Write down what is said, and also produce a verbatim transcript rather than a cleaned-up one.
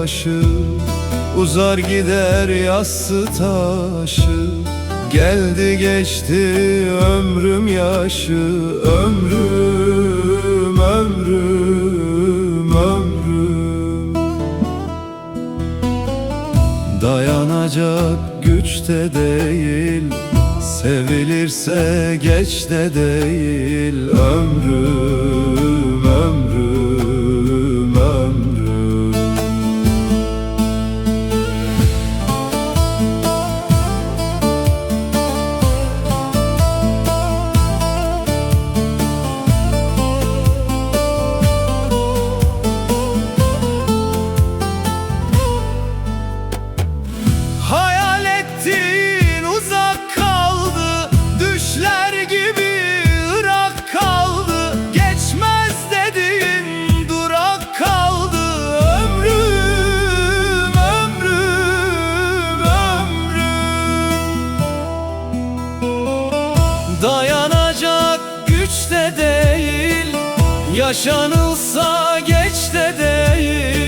başı, uzar gider yassı taşı. Geldi geçti ömrüm yaşı, ömrüm, ömrüm, ömrüm. Dayanacak güçte değil, sevilirse geçte değil. Ömrüm, ömrüm, ömrüm. Hayal ettiğin uzak kaldı, düşler gibi ırak kaldı, geçmez dediğin durak kaldı. Ömrüm, ömrüm, ömrüm. Dayanacak güçte değil, yaşanılsa geçte değil.